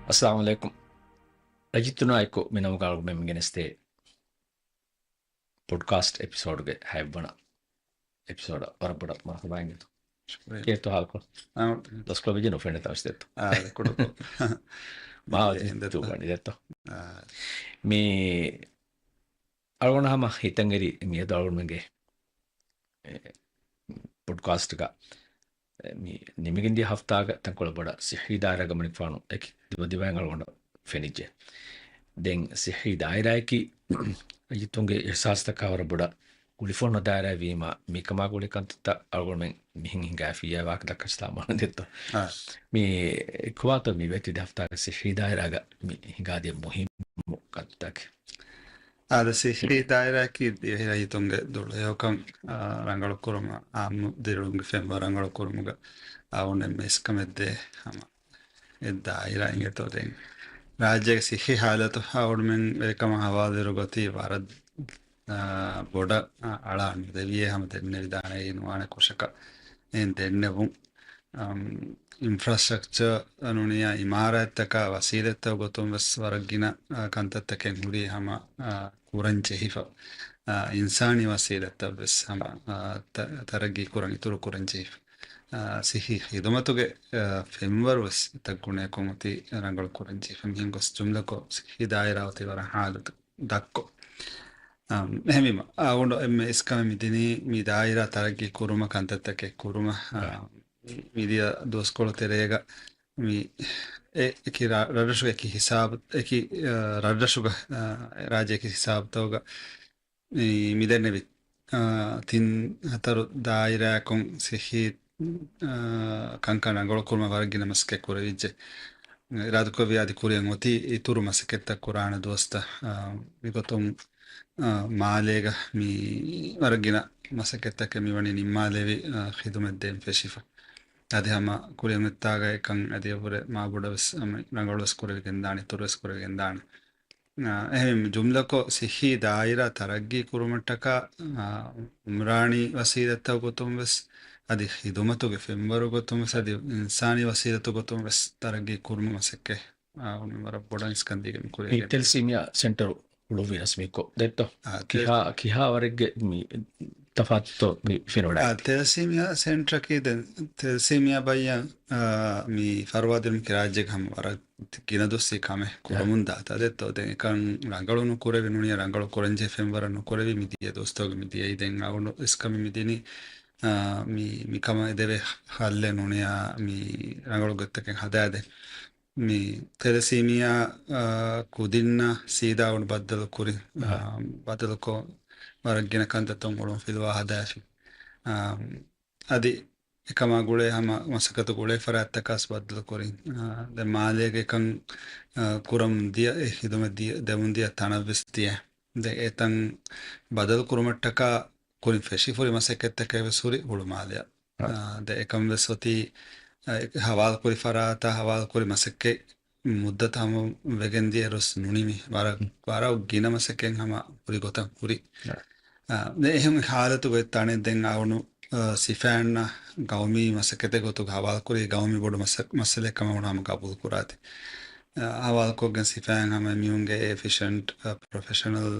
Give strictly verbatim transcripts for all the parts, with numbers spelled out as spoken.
އައްސަލާމު ޢަލައިކުމް. ރަޖިތުނާއެކު މިނަމުގަ އަޅުގަނޑުމެން މިގެނެސްދޭ ޕޮޑްކާސްޓް އެޕިސޯޑްގެ ހައެއްވަނަ އެޕިސޯޑަށް ވަރަށް ބޮޑަށް މަރުޙަބާ އިނގޭތޯ. ޝުކުރިއްޔާ. ކޭތޯ ހާލުކޮށް؟ އާ، ދަސްކޮޅު ބިޖެ ނުފެންނަތާ ވެސް ދެއްތޯ. އާ، ކުޑަކޮށް. މާ އެ، ޖިއްދު ވަނީ ދެއްތޯ. އާ. މި އަޅުގަނޑު ހަމަ ހިތަށް އެރި މިއަދު އަޅުގަނޑުމެންގެ އެ، ޕޮޑްކާސްޓްގަ، އެ، މި ނިމިގެންދިޔަ ހަފްތާގަ ތަންކޮޅެއް ބޮޑަށް ސިއްހީ ދާއިރާގަ މަނިކުފާނު އެކި ދިމަދިމާއިން އަޅުގަނޑަށް ފެނިއްޖެ. ދެން ސިއްހީ ދާއިރާއަކީ ރައްޔިތުންގެ އިޙްސާސްތަކާ ވަރަށް ބޮޑަށް ގުޅިފަ ހުންނަ ދާއިރާއެއް ވީމަ، މިކަމާ ގުޅި ކަންތައްތައް އަޅުގަނޑުމެން މިހެން ހިނގާފިއްޔާ ވާހަކަ ދައްކަސްލާ މާނަ ދެއްތޯ. އާ. މި ކުވާތޯ މި ވޭތި ދެ ހަފްތާގަ ސިއްހީ ދާއިރާގަ މި ހިނގާދިޔަ މުހިއްމު ކަންތައްތަކެއް؟ އާދެ، ސިއްހީ ދާއިރާއަކީ ދިވެހި ރައްޔިތުންގެ ދުޅަހެޔޮކަން، އާ، ރަނގަޅުކުރުމަށް، އާއްމު ދިރިއުޅުމުގެ ފެންވަރު ރަނގަޅުކުރުމުގަ އަޅުގަނޑު އެންމެ އިސްކަމެއް ދޭ ހަމަ އެއް ދާއިރާ އިނގޭތޯ. ދެން ރާއްޖޭގެ ސިއްހީ ޙާލަތު އަޅުގަނޑުމެން ވެރިކަމަށް ހަވާލުވިއިރު ގޮތީ ވަރަށް، އާ، ބޮޑަށް، އާ، އަޅާ ނުދެވިޔޭ ހަމަ ދެންނެވިދާނެ އެއީ ނުވާނެ ކުށަކަށް. އެހެން ދެންނެވުން، އަމް، އިންފްރާސްޓްރަކްޗަރ ނޫނިޔާ އިމާރާތްތަކާ ވަސީލަތްތައް ގޮތުން ވެސް ވަރަށް ގިނަ، އާ، ކަންތައްތަކެއް ހުރީ ހަމަ، އާ، ކުރަން ޖެހިފަ. އާ، އިންސާނީ ވަސީލަތްތައް ވެސް ހަމަ، އާ، ތަ-، ތަރައްގީ ކުރަން އިތުރު ކުރަން ޖެހިފަ. އާ، ސިއްހީ ޚިދުމަތުގެ، އާ، ފެންވަރު ވެސް އެތައް ގުނަޔަކުން އޮތީ ރަނގަޅު ކުރަން ޖެހިފަ. މިހެން ގޮސް ޖުމްލަކޮށް ސިއްހީ ދާއިރާ އޮތީ ވަރަށް ހާލަތު ދަށްކޮށް. އަމް، އެހެންވީމަ، އަޅުގަނޑު އެންމެ އިސްކަމެއް މިދިނީ މި ދާއިރާ ތަރައްގީ ކުރުމަށް ކަންތައްތަކެއް ކުރުމަށް، އާ، އާ. މިދިޔަ ދުވަސްކޮޅު ތެރޭގަ މި އެ-، އެކި ރަ-، ރަށްރަށުގެ އެކި ހިސާބު، އެކި، އާ، ރަށްރަށުގަ، އާ، ރާއްޖޭގެ އެކި ހިސާބުތަކުގަ މި، މިދެންނެވި، އާ، ތިން ހަތަރު ދާއިރާއަކުން ސިއްހީ، އާ، ކަންކަން ރަނގަޅު ކުރުމަށް ވަރަށް ގިނަ މަސައްކަތް ކުރެވިއްޖެ. އިރާދަކުރެއްވި އަދި ކުރިއަށް އޮތީ އިތުރު މަސައްކަތްތައް ކުރާނެ ދުވަސްތައް، އާ، މިގޮތުން، އާ، މާލޭގަ މި ވަރަށް ގިނަ މަސައްކަތްތަކެއް މިވަނީ ނިންމާލެވި، އާ، ޚިދުމަތް ދޭން ފެށިފަ. އަދި ހަމަ ކުރިއަށް އޮތްތާގަ އެކަން އަދި އެބުރެ މާބޮޑަށް ވެސް ހަމަ ރަނގަޅު ވެސް ކުރެވިގެން ދާނެ، އިތުރު ވެސް ކުރެވިގެން ދާނެ. އާ، އެހެން ޖުމްލަކޮށް ސިއްހީ ދާއިރާ ތަރައްގީ ކުރުމަށްޓަކާ، އާ، އުމްރާނީ ވަސީލަތްތައް ގޮތުން ވެސް، އަދި ޚިދުމަތުގެ ފެންވަރު ގޮތުން ވެސް، އަދި އިންސާނީ ވަސީލަތު ގޮތުން ވެސް ތަރައްގީ ކުރުމަށް މަސައްކަތް، އާ، ވަރަށް ބޮޑަށް އިސްކަން ދީގެން މި ކުރިއަށް ގެންދަނީ. ތެލެސީމިއާ ސެންޓަރު ހުޅުވި ރަސްމީކޮށް ދެއްތޯ؟ އާ، ތެ- ކިހާ، ކިހާ ވަރެއްގެ މި ތަފާތުތޯ މި ފެނިވަޑައިގަތީ؟ އާ، ތެލެސީމިއާ ސެންޓަރަކީ ދެން ތެލެސީމިއާ ބައްޔަށް، އާ، މި ފަރުވާ ދިނުމަކީ ރާއްޖޭގެ ހަމަ ވަރަށް ގިނަ ދުވަސްވީ ކަމެއް. އާ. ކުރަމުން ދާތާ ދެއްތޯ؟ ދެން އެކަން ރަނގަޅު ނުކުރެވި ނޫނިޔާ ރަނގަޅު ކުރަންޖެހޭ ފެންވަރަށް ނުކުރެވި މިދިޔަ ދުވަސްތަކުގެ މިދިޔައީ. ދެން އަޅުގަނޑު އިސްކަމެއް މިދިނީ، އާ، މި، މިކަމަށް އެދެވޭ ހައްލެއް ނޫނިޔާ މި ރަނގަޅު ގޮތްތަކެއް ހަދާދޭން. މި ތެލެސީމިއާ، އާ، ކުދިންނަށް ސީދާ އަޅުގަނޑު ބައްދަލު ކުރި، އާ. އާ، ބައްދަލުކޮށް ވަރަށް ގިނަ ކަންތައްތައް އުޅުން ފިލުވާ ހަދާފި. އާ، އަދި އެކަމާ ގުޅޭ ހަމަ މަސައްކަތު ގުޅޭ ފަރާތްތަކާސް ބައްދަލު ކުރިން. އާ، ދެން މާލޭގެ ކަން، އާ، ކުރަމުން ދިޔަ އެ ޚިދުމަތް ދިޔަ، ދެމުން ދިޔަ ތަނަށްވެސް ދިޔަ. ދެން އެތަން ބަދަލު ކުރުމަށްޓަކާ ކުރިން ފެށިފުރި މަސައްކަތްތަކެއް ވެސް ހުރި ހުޅުމާލެއަށް. އާ. އާ، ދެން އެކަން ވެސް އޮތީ، އާ، އެ ހަވާލުކުރި ފަރާތާ ހަވާލުކުރި މަސައްކަތް މުއްދަތު ހަމަ ވެގެން ދިޔައިރު ވެސް ނުނިމި. ވަރަށް، ހުން. ވަރަށް ގިނަ މަސައްކަތް ހަމަ ހުރި ގޮތަށް ހުރި. އާ. އާ، ދެން އެހެން ހާލަތުގައި ތަނެއް ދެން އަޅުގަނޑު، އާ، ސިފައިންނަށް ގައުމީ މަސައްކަތެއް ގޮތުގަ ހަވާލުކުރީ ގައުމީ ބޮޑު މަސަ-، މައްސަލައެއް ކަމަށް އަޅުގަނޑު ހަމަ ގަބޫލު ކުރާތި. އާ، ހަވާލުކޮށްގެން ސިފައިން ހަމަ އެމީހުންގެ އެފިޝަންޓް، އާ، ޕްރޮފެޝަނަލް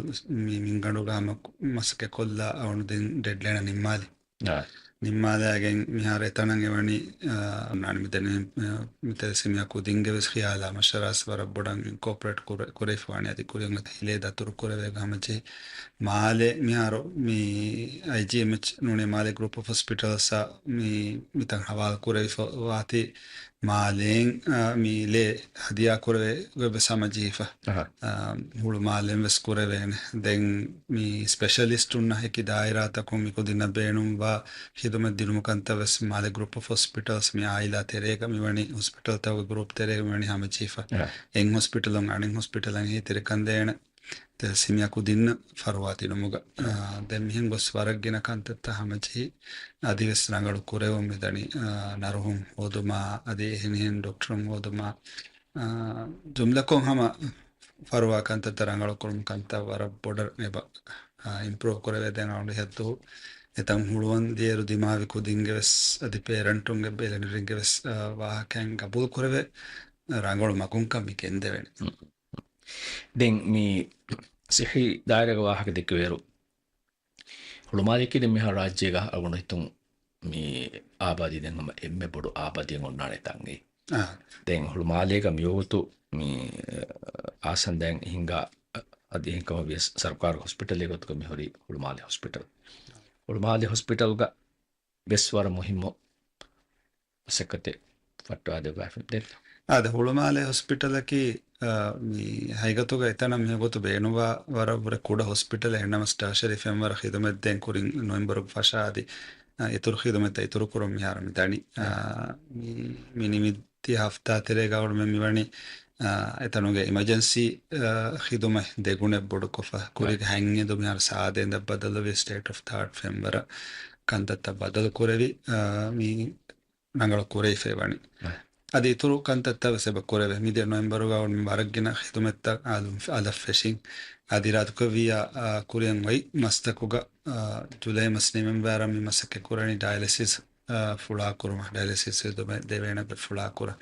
މި މިންގަނޑުގަ ހަމަ މަސައްކަތް ކޮށްލާ އަޅުގަނޑު ދެން ޑެޑްލައިނަށް ނިންމާލި. އާ. ނިންމާލައިގެން މިހާރު އެތަނަށް އެވަނީ، އާ، އޮންނާނެ މި ދެން، އާ، މި ތެލެސީމިއާ ކުދިންގެ ވެސް ޚިޔާލާ މަޝްވަރާސް ވަރަށް ބޮޑަށް އިންކޯޕަރޭޓް ކުރެ-، ކުރެވިފަވާނެ އަދި ކުރިއަށް އޮތް ހިލޭ ދަތުރު ކުރެވޭ ހަމަޖެހި މާލެ މިހާރު މި އައިޖީއެމްއެޗް ނޫނީ މާލެ ގްރޫޕް އޮފް ހޮސްޕިޓަލްސް އާ މި، މިތަން ހަވާލު ކުރެވިފަ ވާތީ މާލޭން، އާ، މި ލޭ ހަދިޔާ ކުރެވޭ ގޮތް ވެސް ހަމަޖެހިފަ. އަހަ. އާ، ހުޅު މާލެން ވެސް ކުރެވޭނެ. ދެން މި ސްޕެޝަލިސްޓުންނަށް އެކި ދާއިރާތަކުން މި ކުދިންނަށް ބޭނުންވާ ޚިދުމަތް ދިނުމު ކަންތައް ވެސް މާލެ ގްރޫޕް އޮފް ހޮސްޕިޓަލްސް މި އާއިލާ ތެރޭގަ މިވަނީ ހޮސްޕިޓަލްތަކުގެ ގްރޫޕް ތެރޭގަ މިވަނީ ހަމަޖެހިފަ. އަހަ. އެއް ހޮސްޕިޓަލުން އަނެއް ހޮސްޕިޓަލަށް އެހީތެރިކަން ދޭނެ. ތެލެސީމިއާ ކުދިންނަށް ފަރުވާ ދިނުމުގަ، އާ، ދެން މިހެން ގޮސް ވަރަށް ގިނަ ކަންތައްތައް ހަމަޖެހި، އަދިވެސް ރަނގަޅު ކުރެވުން މިދަނީ، އާ، ނަރުހުން ހޯދުމާ، އަދި އެހެނިހެން ޑޮކްޓަރުން ހޯދުމާ، އާ، ޖުމްލަކޮށް ހަމަ ފަރުވާ ކަންތައްތައް ރަނގަޅު ކުރުމުގެ ކަންތައް ވަރަށް ބޮޑަށް އެބަ، އާ، އިމްޕްރޫވް ކުރެވޭ. ދެން އަޅުގަނޑު ހެއްދު އެތަން ހުޅުވަން ދިޔައިރު ދިމާވި ކުދިންގެ ވެސް އަދި ޕޭރެންޓުންގެ ބެލެނިރިންގެ ވެސް، އާ، ވާހަކައިން ގަބޫލު ކުރެވޭ. ރަނގަޅު މަގުންކަން މި ގެންދެވޭނެ. ދެން މި ސިއްހީ ދާއިރާގެ ވާހަކަ ދެއްކެވޭއިރު، ހުޅުމާލެއަކީ ދެން މިހާރު ރާއްޖޭގަ އަޅުގަނޑު ހިތުން މި އާބާދީ ދެން ހަމަ އެންމެ ބޮޑު އާބާދީއެއް އޮންނާނެ ތަން އެއީ. އާ. ދެން ހުޅުމާލޭގަ މިވަގުތު މި އާސަން ދެން ހިނގާ އަދި އެހެންކަމަށް ވިޔަސް ސަރުކާރު ހޮސްޕިޓަލެއް ގޮތުގަ މިހުރީ ހުޅުމާލެ ހޮސްޕިޓަލް. ހުޅުމާލެ ހޮސްޕިޓަލްގަ ވެސް ވަރަށް މުހިއްމު މަސައްކަތެއް ފައްޓާދެއްވާފަ ދެއްތޯ؟ އާދެ، ހުޅުމާލެ ހޮސްޕިޓަލަކީ، އާ، މި ހަގީގަތުގަ އެތަނަށް މިވަގުތު ބޭނުންވާ ވަރަށް ވުރެ ކުޑަ ހޮސްޕިޓަލެއް. އެހެންނަމަސް ޓާޝަރީ ފެންވަރަށް ޚިދުމަތް ދޭން ކުރިން ނޮވެމްބަރުގެ ފަށާ އަދި، އާ، އިތުރު ޚިދުމަތްތައް އިތުރު ކުރުން މިހާރު މި ދަނީ. އާ، މި، މި ނިމި ތި ހަފްތާ ތެރޭގަ އަޅުމެން މިވަނީ، އާ، އެތަނުގެ އިމަޖެންސީ، އާ، ޚިދުމަތް ދެގުނެއް ބޮޑުކޮށްފަ. ކުރީގެ ހަތް އެނދު މިހާރު ސާދަ އެނދަށް ބަދަލުވި، ސްޓޭޓް އޮފް ދަ އާޓް ފެންވަރަށް ކަންތައްތައް ބަދަލު ކުރެވި، އާ، މި ރަނގަޅު ކުރެވިފައި ވަނީ. އަދި އިތުރު ކަންތައްތައް ވެސް އެބަ ކުރެވޭ. މިދިޔަ ނޮވެމްބަރުގަ ވަރަށް ގިނަ ޚިދުމަތްތައް އަލަށް ފެށިން. އަދި އިރާދަކުރެއްވިއްޔާ، އާ، ކުރިއަށް އޮތް މަސްތަކުގަ، އާ، ޖުލައި މަސް ނިމެންވާއިރަށް މި މަސައްކަތް ކުރަނީ ޑަޔަލިސިސް އާ، ފުޅާކުރުމަށް، ޑަޔަލިސިސް ދެވޭނެ ފުޅާކުރަން.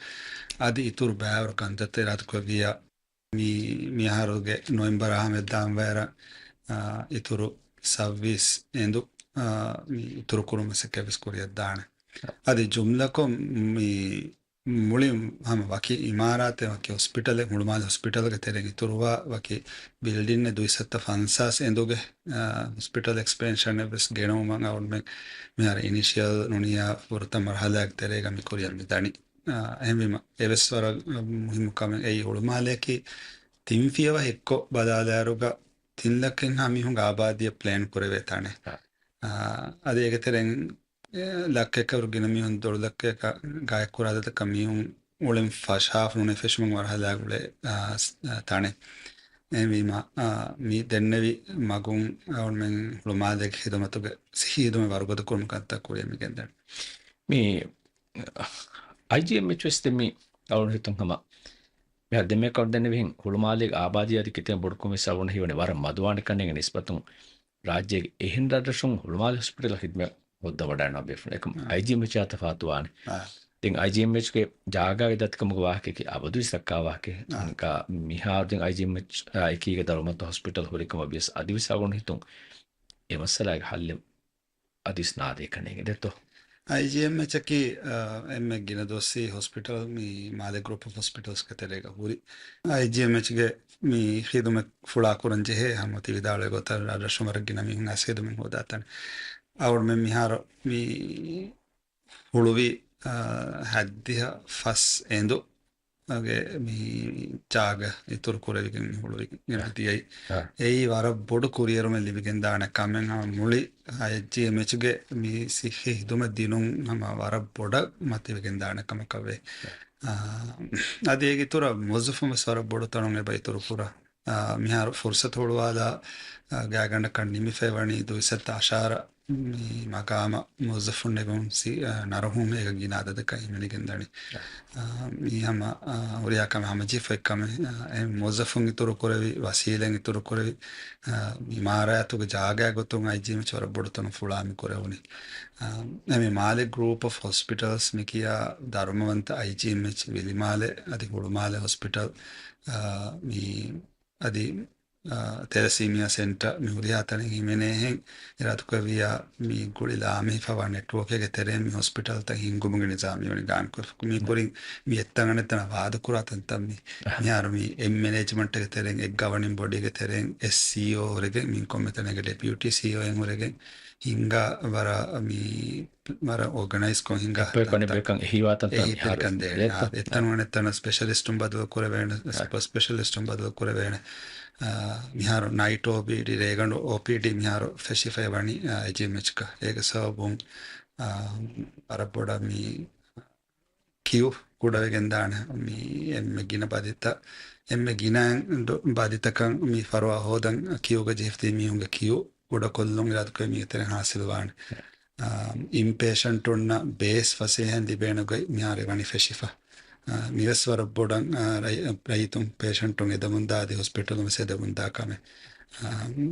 އަދި އިތުރު ބައިވަރު ކަންތައްތައް އިރާދަކުރެއްވިއްޔާ، މި، މިއަހަރުގެ ނޮވެމްބަރ އަހަރު ދާންވާއިރަށް، އާ، އިތުރު ސައުވީސް އެނދު، އާ، މި އިތުރުކުރުމަށް މަސައްކަތްވެސް ކުރިއަށްދާނެ. އަދި ޖުމްލަކޮށް މި މުޅިން ހަމަ ވަކި އިމާރާތެއް، ވަކި ހޮސްޕިޓަލެއް، ހުޅުމާލެ ހޮސްޕިޓަލްގެ ތެރެއިން އިތުރުވާ ވަކި ބިލްޑިންއެއް ދުއިސައްތަ ފަންސާސް އެނދުގެ، އާ، ހޮސްޕިޓަލް އެކްސްޕެންޝަނެއް ވެސް ގެނައުމަށް އަޅުމެން މިހާރު އިނިޝިއަލް ނޫނިއްޔާ ފުރަތަމަ މަރުހަލާގެ ތެރޭގަ މި ކުރިއަށް މި ދަނީ. އާ، އެހެންވީމަ، އެވެސް ވަރަށް މުހިއްމު ކަމެއް. އެއީ ހުޅުމާލެއަކީ ތިން ފިޔަވަހެއްކޮށް ބަލާލާއިރުގަ ތިން ލައްކައެއްހާ މީހުންގެ އާބާދީއަށް ޕްލޭން ކުރެވޭ ތަނެއް. އާ. އާ، އަދި އޭގެ ތެރެއިން އެ، ލައްކައަކަށް ވަރަށް ގިނަ މީހުން، ދޮޅު ލައްކައަކަށް ގާތްކުރާ އަދަދަކަށް މީހުން މުޅިން ފަށާފަ ނޫނީ ފެށުމުން ވަރަށް ހަލާކު އުޅޭ، އާ، ސް-، އާ، ތަނެއް. އެހެންވީމަ، އާ، މި ދެންނެވި މަގުން އަޅުމެން ހުޅުމާލޭގެ ޚިދުމަތުގެ ސިއްހީ ޚިދުމަތް ވަރުގަދަ ކުރުމުގެ ކަންތައް ކުރިއަށް މި ގެންދަނީ. މި އައިޖީއެމްއެޗް ވެސް ދެން މި އަޅުގަނޑު ހިތުން ހަމަ މިހާރު ދެންމެ ކަމަށް ދެންނެވިހެން ހުޅުމާލޭގެ އާބާދީ އަދި ކިތަންމެ ބޮޑުކަމެއް ވެސް އަޅުގަނޑަށް ހީވަނީ ވަރަށް މަދުވާނެ ކަންނޭނގެ ނިސްބަތުން ރާއްޖޭގެ އެހެން ރަށްރަށުން ހުޅުމާލެ ހޮސްޕިޓަލަށް ޚިދުމަތް ހޯއްދަވަޑައިގަންނަވާ ބޭފުޅުން. އެކަމަ އާ. އައިޖީއެމްއެޗާ ތަފާތުވާނެ. އާ. ދެން އައިޖީއެމްއެޗްގެ ޖާގާގެ ދަތިކަމުގެ ވާހަކައަކީ އަބަދުވެސް ދައްކާ ވާހަކައެއް. އާ. އަނެއްކާ މިހާރު ދެން އައިޖީއެމްއެޗް އާ އެކީގަ ދަރުމަތޮ ހޮސްޕިޓަލް ހުރިކަމަށް ވިޔަސް އަދިވެސް އަޅުގަނޑު ހިތުން އެ މައްސަލާގެ ހައްލެއް އަދިވެސް ނާދޭ ކަންނޭނގެ ދެއްތޯ؟ އައިޖީއެމްއެޗަކީ، އާ، އެންމެ ގިނަ ދުވަސްވީ ހޮސްޕިޓަލް މި މާލެ ގްރޫޕް އޮފް ހޮސްޕިޓަލްސްގެ ތެރޭގަ ހުރި. އައިޖީއެމްއެޗްގެ މި ޚިދުމަތް ފުޅާކުރަން ޖެހޭ ހަމަ ތި ވިދާޅުވި ގޮތަށް ރަށްރަށުން ވަރަށް ގިނަ މީހުން އައިސް ޚިދުމަތް ހޯދާ ތަނެއް. އަޅުމެން މިހާރު މި ހުޅުވި، އާ، ހައްދިހަ ފަސް އެނދު ގެ މި ޖާގަ އިތުރު ކުރެވިގެން ހުޅުވިގެން އަ. ދިޔައީ. އަ. އެއީ ވަރަށް ބޮޑު ކުރިއެރުމެއް ލިބިގެންދާނެ ކަމެއް. ހަމަ މުޅި އައިޖީއެމްއެޗްގެ މި ސިއްހީ ޚިދުމަތް ދިނުން ހަމަ ވަރަށް ބޮޑަށް މަތިވެގެންދާނެ ކަމަކަށް ވޭ. އަ. އަ، އަދި އޭގެ އިތުރަށް މުވައްޒަފުން ވެސް ވަރަށް ބޮޑު ތަނުން އެބަ އިތުރު ކުރާ. އާ، މިހާރު ފުރުސަތު ހުޅުވާލާ، އާ، ގާތްގަނޑަކަށް ނިމިފައި ވަނީ ދުއިސައްތަ އަށާރަ މި މަގާމަށް މުވައްޒަފުން ނެގުން ސި-، އާ، ނަރުހުން އޭގަ ގިނަ އަދަދަކަށް ހިމެނިގެން ދަނީ. އާ، މީ ހަމަ، އާ، ހުރިހާ ކަމެއް ހަމަޖެހިފައި ކަމެއް، އާ، އެ މުވައްޒަފުން އިތުރު ކުރެވި، ވަސީލަތް އިތުރު ކުރެވި، އާ، އިމާރާތުގެ ޖާގައިގެ ގޮތުން އައިޖީއެމްއެޗް ވަރަށް ބޮޑު ތަނުން ފުޅާ މި ކުރެވުނީ. އާ، އެ މި މާލެ ގްރޫޕް އޮފް ހޮސްޕިޓަލްސް މި ކިޔާ ދަރުމަވަންތަ އައިޖީއެމްއެޗް ވިލިމާލެ އަދި ހުޅުމާލެ ހޮސްޕިޓަލް، އާ، މި އަދި، އާ، ތެލަސީމިއާ ސެންޓަ މި ހުރިހާ ތަނެއް ހިމެނޭހެން އިރާދަކުރެއްވިއްޔާ މި ގުޅި ލާމެހިފައިވާ ނެޓްވޯކެއްގެ ތެރެއިން މި ހޮސްޕިޓަލްތައް ހިންގުމުގެ ނިޒާމް މިވަނީ ގާންކޮށްފަ. މި ކުރިން މި އެއްތަން އަނެއްތަނަށް ވާދަކުރާ ތަންތަން މި. އަހަ. މިހާރު މި އެއް މެނޭޖްމަންޓްގެ ތެރެއިން އެއް ގަވަނިން ބޮޑީގެ ތެރެއިން އެސް ސީ އޯ ހުރެގެން މި ކޮންމެ ތަނެއްގެ ޑެޕިއުޓީ ސީ އޯ އެއް ހުރެގެން ހިންގާ ވަރަށް މި ވަރަށް އޯގަނައިޒްކޮށް ހިނގާ އެއް ޕޮއިންޓް ކަން ތަންތަން ބޭކަން އެހީވާ ތަންތަން އެހީ މިހާރު ޕޮއިންޓް ކަން ދޭނެ. ދޭތޯ؟ އާ، އެއްތަނުން އަނެއްތަނަށް ސްޕެޝަލިސްޓުން ބަދަލު ކުރެވޭނެ، އާ. ސުޕަ ސްޕެޝަލިސްޓުން ބަދަލު ކުރެވޭނެ. އާ، މިހާރު ނައިޓް އޯޕީޑީ، ރޭގަނޑު އޯޕީޑީ މިހާރު ފެށިފައި ވަނީ، އާ، އައިޖީއެމްއެޗްގަ. އޭގެ ސަބަބުން، އާ، ވަރަށް ބޮޑަށް މި ކިޔޫ ކުޑަވެގެންދާނެ. މި އެންމެ ގިނަ ބަދިތައް، އެންމެ ގިނަ ބަދިތަކަށް މި ފަރުވާ ހޯދަން ކިޔޫގަ ޖެހިފަ މީހުންގެ ކިޔޫ ކުޑަކޮށްލުން އިރާދަކުރެ މީގެ ތެރެއިން ހާސިލުވާނެ. އާ، އިންޕޭޝަންޓުންނަށް ބޭސް ފަސޭހައިން ލިބޭނެ ގޮތް މިހާރު އެވަނީ ފެށިފަ. އާ، މިވެސް ވަރަށް ބޮޑަށް، އާ، ރައި-، ރައްޔިތުން ޕޭޝަންޓުން އެދެމުންދާ އަދި ހޮސްޕިޓަލުން ވެސް އެދެމުންދާ ކަމެއް. އާ،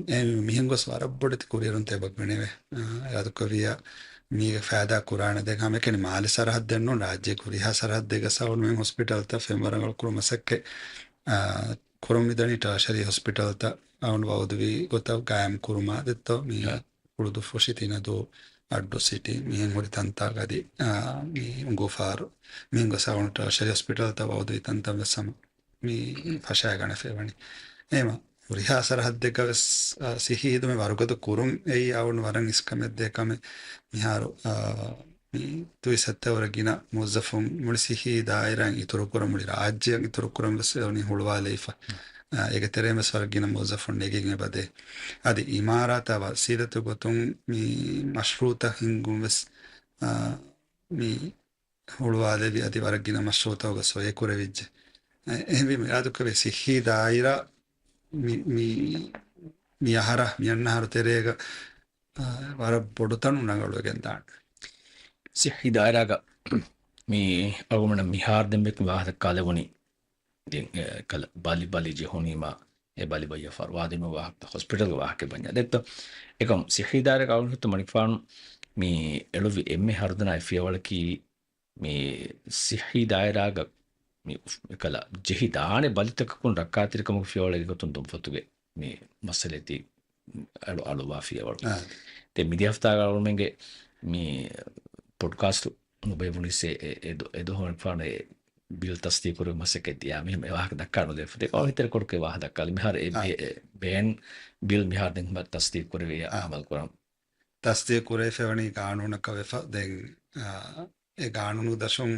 އެ މިހެން ގޮސް ވަރަށް ބޮޑެތި ކުރިއެރުންތައް އެބަ ގެނެވޭ. އާ، އިރާދަކުރެއްވިއްޔާ، މީގެ ފައިދާ ކުރާނެ. ދެން ހަމައެކަނި މާލެ ސަރަހައްދެއް ނޫން، ރާއްޖޭގެ ހުރިހާ ސަރަހައްދެއްގަ ސައުން މެން ހޮސްޕިޓަލްތައް ފެންވަރަށް އަޅުކުރު މަސައްކަތް، އާ، ކުރަން މިދަނީ ޓާޝަރީ ހޮސްޕިޓަލްތައް އަޅުން ވައުދުވި ގޮތަށް ގާއިމް ކުރުމާ ދެއްތޯ މި އާ. ކުޅުދުއްފުށި ތިނަދޫ އައްޑޫ ސިޓީ މިހެން ހުރި ތަންތާގަ އަދި، އާ، މި އުނގޫފާރު މިހެން ގޮސް އަޅުން ޓާޝަރީ ހޮސްޕިޓަލްތައް ވައުދުވި ތަންތަން ވެސް ހަމަ މި ފަށާގަނެފައި ވަނީ. އެހެމަ ހުރިހާ ސަރަހައްދެއްގަ ވެސް، އާ، ސިއްހީ ހިދުމަތް ވަރުގަދަ ކުރުން އެއީ އަޅުން ވަރަށް އިސްކަމެއް ދޭ ކަމެއް. މިހާރު، އާ، މި ދުވި ސައްތަ ވަރަށް ގިނަ މުވައްޒަފުން މުޅި ސިއްހީ ދާއިރާއިން އިތުރުކުރަން މުޅި ރާއްޖެއަށް އިތުރުކުރަން ވެސް އެވަނީ ހުޅުވާލައިފަ. އާ، އޭގެ ތެރެއިން ވެސް ވަރަށް ގިނަ މުވައްޒަފުން ނެގިގެން އެބަދޭ. އަދި އިމާރާތާ ވަސީލަތު ގޮތުން މި މަޝްރޫއުތައް ހިންގުން ވެސް، އާ، މި ހުޅުވާލެވި އަދި ވަރަށް ގިނަ މަޝްރޫއުތަކުގަ ސޮއެ ކުރެވިއްޖެ. އެ-، އެހެންވީމަ އިރާދަކުރެވޭ ސިއްހީ ދާއިރާ މި، މި، މި އަހަރަށް، މި އަންނަ އަހަރު ތެރޭގަ، އާ، ވަރަށް ބޮޑު ތަނު ރަނގަޅުވެގެން ދާނެ. ސިއްހީ ދާއިރާގަ މި އަޅުގަނޑަށް މިހާރު ދެން މި ވާހަކަ ދައްކާލެވުނީ ދެން، އެ، ކަލަ ބަލި، ބަލި ޖެހުނީމާ، އެ ބަލި ބައްޔަށް ފަރުވާދިނުމުގެ ވާހަކަ، ހޮސްޕިޓަލްގެ ވާހަކަ ބަންޏާ ދެއްތޯ. އެކަމް ސިއްހީ ދާއިރާގަ އަޅުގަނޑު މަނިކުފާނު މި އެޅުއްވި އެންމެ ހަރުދަނާ ފިޔަވަޅަކީ، މި ސިއްހީ ދާއިރާގަ މި އުފް-، އެކަލަ ޖެހި ދާނެ ބަލިތަކަކުން ރައްކާތެރިކަމުގެ ފިޔަވަޅެއްގެ ގޮތުން ދުންފަތުގެ މި މައްސަލައެތި އަޅު-، އަޅުވާ ފިޔަވަޅު. އާ. ދެން މިދިޔަ ހަފްތާގަ އަޅުމެންގެ މި ޕޮޑްކާސްޓު ނުބޭއްވުނީސް އެ، އެ، އެ ދު-، އެ ދުވަހު ފާނު އެ ބިލް ތަސްދީޤުކުރެއްވި މަސައްކަތް ދިޔާ މި ވާހަކަ ދައްކާ ނުދެފަ. ދެން އަޅު ހިތަރި ކޮޅުކޮޅެއް ވާހަކަ ދައްކާލި. މިހާރު އެ، އާ. އެ، އެ ބޭން ބިލް މިހާރު ދެން ތަސްދީޤުކުރެވި އާ. އަމަލު ކުރަން. ތަސްދީޤުކުރެވިފައިވަނީ ގާނޫނަކަށް ވެފަ. ދެން، އާ، އެ ގާނޫނު ދަށުން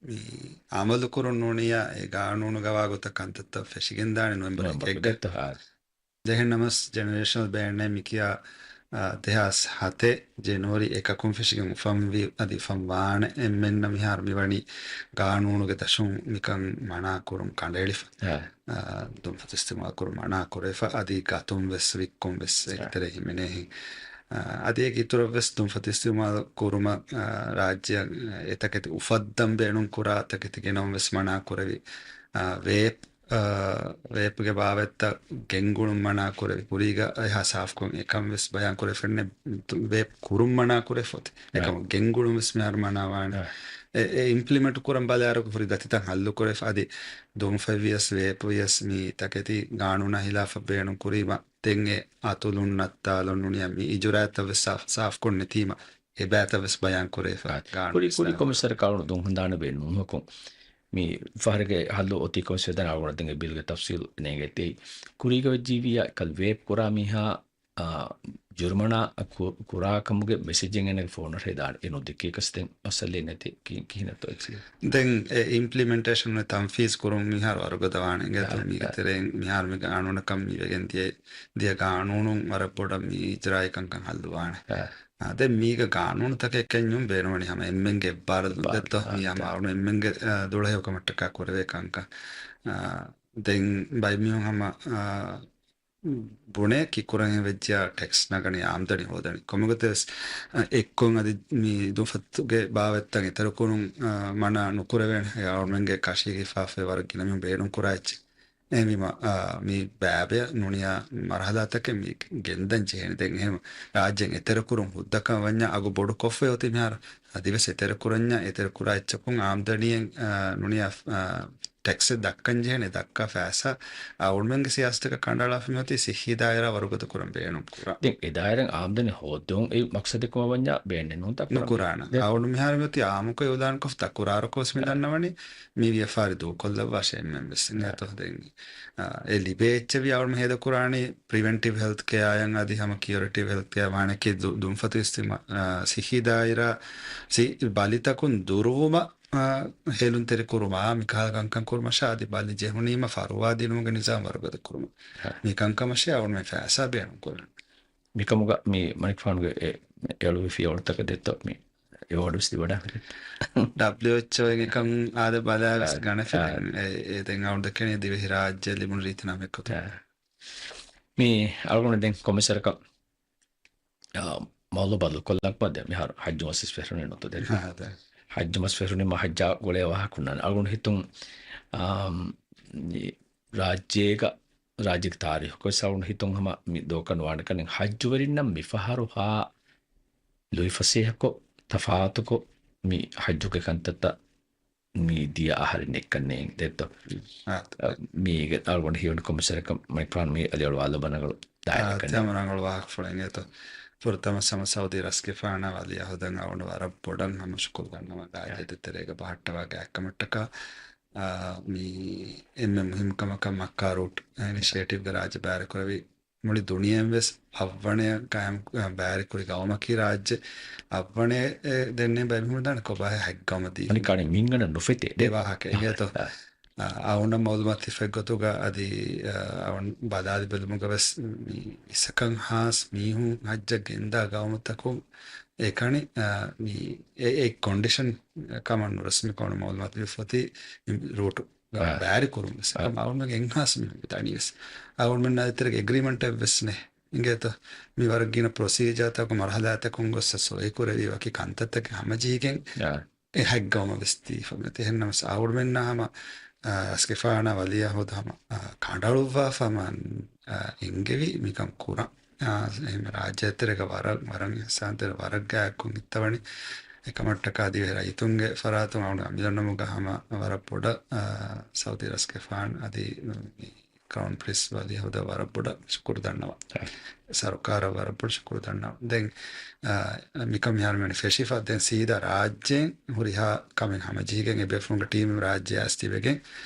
މި އަމަލު ކުރުން ނޫނިއްޔާ، އެ ގާނޫނުގަ ވާ ގޮތަށް ކަންތައްތައް ފެށިގެންދާނެ ނޮވެމްބަރު ނޮވެމްބަރު އެކެއްގަ. އެކެއްތަ؟ އާ. އެހެންނަމަސް ޖެނެރޭޝަނަލް ބޭން އޭ މި ކިޔާ، އާ، ދެހާސް ހަތެއް ޖެނުއަރީ އެކަކުން ފެށިގެން އުފަންވި އަދި އުފަން ވާނެ އެންމެންނަށް މިހާރު މިވަނީ ގާނޫނުގެ ދަށުން މިކަން މަނާ ކުރުން ކަނޑައެޅިފަ. އާ. އާ، ދުންފަތު އިސްތިޢުމާލު ކުރުން މަނާ ކުރެފަ، އަދި ގަތުން ވެސް ވިއްކުން ވެސް އާ. އޭގެ ތެރޭ ހިމެނޭހެން. އާ، އަދި އޭގެ އިތުރަށް ވެސް ދުންފަތު އިސްތިޢުމާލު ކުރުމަށް، އާ، ރާއްޖެއަށް އެތަކެތި އުފައްދަން ބޭނުން ކުރާ ތަކެތި ގެނައުން ވެސް މަނާ ކުރެވި. އާ، ވޭޕް، އާ، ވޭޕްގެ ބާވަތްތައް ގެންގުޅުން މަނާ ކުރެވި. ކުރީގަ އެހާ ސާފްކޮށް އެކަން ވެސް ބަޔާން ކުރެފެންނެ ވޭޕް ކުރުން މަނާ ކުރެފަ އޮތީ. އެކަމު އާ. ގެންގުޅުން ވެސް މިހާރު މަނާ ވާނެ. އާ. އެ، އެ އިމްޕްލިމެންޓް ކުރަން ބަލާއިރު ހުރި ދަތިތައް ހައްލު ކުރެފަ. އަދި ދުންފަތް ވިޔަސް ވޭޕް ވިޔަސް މި ތަކެތި ގާނޫނާ ހިލާފަށް ބޭނުން ކުރީމަ، ދެން އެ އަތުލުން ނައްތާލުން ނޫނިއްޔާ މި އިޖުރާއަތްތައް ވެސް ސާފް، ސާފްކޮށް ނެތީމަ، އެބައިތައް ވެސް ބަޔާން ކުރެވިފަ. އާ، ގާނޫނު ކުރި، ކުރި އިސްލާހު. ކޮމިސަރަކާ އަޅުގަނޑު ދުން ހަނދާނެ ބޭނުން ނޫން ހަމަކުން މި ފަހަރެއްގެ ހައްލު އޮތީ ކޮމިސަރ ދަން އަޅުގަނޑު ދެން އެ ބިލްގެ ތަފްސީލު ނޭނގެތީ. ކުރީގަ ވެއްޖީވިޔާ ކަލް ވޭޕް ކުރާ މީހާ، އާ، ޖުރުމަނާ ކު-، ކުރާ ކަމުގެ މެސެޖެއް އޭނަގެ ފޯނަށް ދާނެ. އެ ނުދެއްކީކަސް ދެން މައްސަލައެއް ނެތި ކި-، ކިހިނެއްތޯ އެއްޗެއް. ދެން އެ އިމްޕްލިމެންޓޭޝަން ތަންފީޒް ކުރުން މިހާރު ވަރުގަދަ ވާނެ. އިނގޭތޯ އާ، މީގެ އާ. ތެރެއިން މިހާރު މި ގާނޫނަކަށް މި ވެގެން ދިޔަ، ދިޔަ ގާނޫނުން ވަރަށް ބޮޑަށް މި އިޖްރާއީ ކަންކަން ހައްލުވާނެ. އާ. އާ، ދެން މީގަ ގާނޫނުތަކެއް ކެންޏުން ބޭނުންވަނީ ހަމަ އެންމެންގެ އެއްބާރުލުން ދެއްތޯ؟ މި ހަމަ އަޅުން އެންމެންގެ، އާ، ދުޅަހެޔޮކަމަށްޓަކާ ކުރެވޭ ކަންކަން. އާ، ދެން ބައެއް މީހުން ހަމަ، އާ، ބުނޭ ކިކުރަން ހެން ވެއްޖިޔާ ޓެކްސް ނަގަނީ އާމްދަނީ ހޯދަނީ. ކޮންމެގޮތެއް ވެސް، އާ، އެއްކޮން އަދި މި ދުންފަތުގެ ބާވަތްތައް އެތެރެކުރުން، އާ، މަނާ ނުކުރެވޭނެ. އަޅުމެންގެ ކަށީގެ ހިފާފައި ވަރަށް ގިނަ މީހުން ބޭނުން ކުރާ އެއްޗެއް. އެހެންވީމަ، އާ، މި ބައިބަޔަށް ނޫނިއްޔާ މަރުހަލާތަކެއް މި ގެންދަން ޖެހޭނެ. ދެން އެހެން ރާއްޖޭން އެތެރެކުރުން ހުއްދަކަށް ވަންޏާ އަގު ބޮޑު ކޮށްފައި އޮތީ މިހާރު. އަދިވެސް އެތެރެކުރަންޏާ އެތެރެކުރާ އެއްޗަކުން އާމްދަނީއެއް، އާ، ނޫނިއްޔާ، އާ، ޓެކްސެއް ދައްކަން ޖެހޭނެ. ދައްކާ ފައިސާ އަޅުމެންގެ ސިޔާސަތަކަށް ކަނޑައަޅާފަ މިއޮތީ ސިއްހީ ދާއިރާ ވަރުގަދަ ކުރަން ބޭނުން ކުރާ. ދެން އެ ދާއިރާ އާމްދަނީ ހޯއްދުން އެއް މަޤްޞަދެއް ކަމަށް ވަންޏާ ބޭނުން ނުކުރާނެ. ދެން އަޅުން މިހާރު މިއޮތީ އާއްމުކޮށް އިޢުލާންކޮށް ދަ ކުރާރުކޮށް މި ދަންނަވަނީ މި ވިޔަފާރި ދޫކޮށްލައްވާށޭ އެންމެން ވެސް. އިނގޭތޯ ދެން، އާ، އެ ލިބޭ އެއްޗެއް ވީ އަޅުން ހޭދަ ކުރާނީ ޕްރިވެންޓިވް ހެލްތް ކެއާއަށް އަދި ހަމަ ކިއުރޭޓިވް ހެލްތް ކެއާ ވާނެކީ ދު-، ދުންފަތު އިސްތިމާ-، އާ، ސިއްހީ ދާއިރާ ސި-، ބަލިތަކުން ދުރުވުމަށް، އާ، ހޭލުންތެރިކުރުމާ، މިކަހަލަ ކަންކަން ކުރުމަށާ އަދި ބަލި ޖެހުނީމަ ފަރުވާ ދިނުމުގެ ނިޒާމް ވަރުގަދަ ކުރުމަށް. ހަ. މި ކަންކަމަށޭ އަޅުން ފައިސާ ބޭނުން ކުރަން. މިކަމުގަ މި މަނިކުފާނުގެ އެ އެޅުވި ފިޔަވަޅުތަކަށް ދެއްތޯ މި އެވޯޑް ވެސް ދިވަޑާ. ޑަބްލިއުއެޗްއޯ އެކަން އާދެ ބަލާ ވެސް އާ، ގަނެފި އާ. ދެން އެ، އެ ދެން އަޅު ދެކެނީ ދިވެހި ރާއްޖެ ލިބުނު ރީތި ނަމެއް ކޮތަ. އާ. މި އަޅުގަނޑު ދެން ކޮމިސަރަކަށް، އާ، މައުލޫ ބަދަލު ކޮށްލަން ކުރާ ދެ މިހާރު ޙައްޖު މަސް ވެސް ފެށުނީ ނުތަ ދެ. އާ، އާ. ޙައްޖު މަސް ފެށުނީ މަ ޙައްޖާ ގުޅޭ ވާހަކަ ހުންނާނެ. އަޅުގަނޑު ހިތުން، އާ، މި ރާއްޖޭގަ، ރާއްޖޭގެ ތާރީޚުގަ ވެސް އަޅުގަނޑު ހިތުން ހަމަ މި ދޯކަން ވާނެ ކަން ޙައްޖުވެރިންނަށް މިފަހަރު ހާ ލުއިފަސޭހަކޮށް، ތަފާތުކޮށް، މި ހައްޖުގެ ކަންތައްތައް މި ދިޔަ އަހަރެއް ނެއްކަންނޭނގެ ދެއްތޯ؟ އާ. މީގެ އަޅުގަނޑު ހީވަނީ ކޮންމެސް ވަރަކަށް މަނިކުފާނު މި އަލިއަޅުވާލަބަނަގަޅު ދާއިރަކަށް އާ، ތިޔަމަ ރަނގަޅު ވާހަކަފުޅެއް އިނގޭތޯ. ފުރަތަމަ ސަމަ ސައުދީ ރަސްގެފާނާ ވަލީއަހުދަށް އަޅުގަނޑު ވަރަށް ބޮޑަށް ހަމަ ޝުކުރު ދަންނަވަން ރާއްޖެ ދޭތެރޭގަ ބަހައްޓަވާ ގާތްކަމަށްޓަކާ. އާ، މި އެންމެ މުހިންމު ކަމަކަށް މައްކާ ރޫޓް އިނިޝިއޭޓިވްގެ ރާއްޖެ ބައިވެރިކުރެވި މުޅި ދުނިޔެއިން ވެސް އަށްވަނަޔަށް ގާއިމް، އަ، ބައިވެރިކުރި ގައުމަކީ ރާއްޖެ އަށްވަނަޔަށް ދެންނެވި ބައި މީހުން ދާނެ ކޮބާހޭ ހައްގަވަމަ ދީ. އަނެއްކާ އަނެއް މިންގަނޑަށް ނުފެތޭ. ދެ ވާހަކަ އިނގޭތޯ. އާ. އަ، އަ، އަޅުގަނޑަށް މައުލޫމާތު ތި ފެއްގޮތުގަ އަދި، އަ، އަޅުގަނޑު ބަލާލި ބެލުމުގަ ވެސް މި އިސަކަން ހާސް މީހުން ހައްޖަށް ގެންދާ ގައުމުތަކުން އެކަނި، އަ، މި އެ، އެ ކޮންޑިޝަން ކަމަށް ނުރަސްމީ ކަމަށް މައުލޫމާތު ލިބިފައި ރޫޓު އާ. ބައިވެރިކުރުން ވެސް. އާ. އެކަމަ އަޅުގަނޑުގެ އެއްހާސް މީހުން ދަނީ ވެސް. އަޅުގަނޑުމެންނާ ދޭތެރޭގަ އެގްރީމަންޓެއް ވެސް ނެތް. އިނގޭތޯ؟ މި ވަރަށް ގިނަ ޕްރޮސީޖާތަކުން މަރުހަލާތަކުން ގޮއްސަ ސޮއިކުރެވި ވަކި ކަންތައްތަކެއް ހަމަޖެހިގެން އާ. އެ ހައްގަވަމަ ވެސް ދީފަ މެތި. އެހެންނަމަސް އަޅުގަނޑުމެންނާ ހަމަ، އާ، ރަސްގެފާނާ ވަލީއަހުދު ހަމަ، އާ، ކަނޑައަޅުއްވާފަ ހަމަ، އާ، އެންގެވި މިކަން ކުރަން. އާ، އެހެން ރާއްޖޭތެރޭގަ ވަރަށް، ވަރަށް އިހްސާންތެރި ވަރަށް ގާތްކޮށް ހިއްތަވަނީ. އެކަމަށްޓަކާ ދިވެހި ރައްޔިތުންގެ ފަރާތުން އަޅުގަނޑު އަމިއްލަ ނަމުގަ ހަމަ ވަރަށް ބޮޑަށް، އާ، ސައުދީ ރަސްގެފާން އަދި މި ކްރައުން ޕްރިންސް ވަލީއަހުދަށް ވަރަށް ބޮޑަށް ޝުކުރު ދަންނަވަން. އާ. ސަރުކާރަށް ވަރަށް ބޮޑަށް ޝުކުރު ދަންނަވަން. ދެން، އާ، މިކަން މިހާރު މިވަނީ ފެށިފަ ދެން ސީދާ ރާއްޖޭން ހުރިހާ ކަމެއް ހަމަޖެހިގެން އެ ބޭފުޅުންގެ ޓީމް ރާއްޖެ އައިސް ތިބެގެން،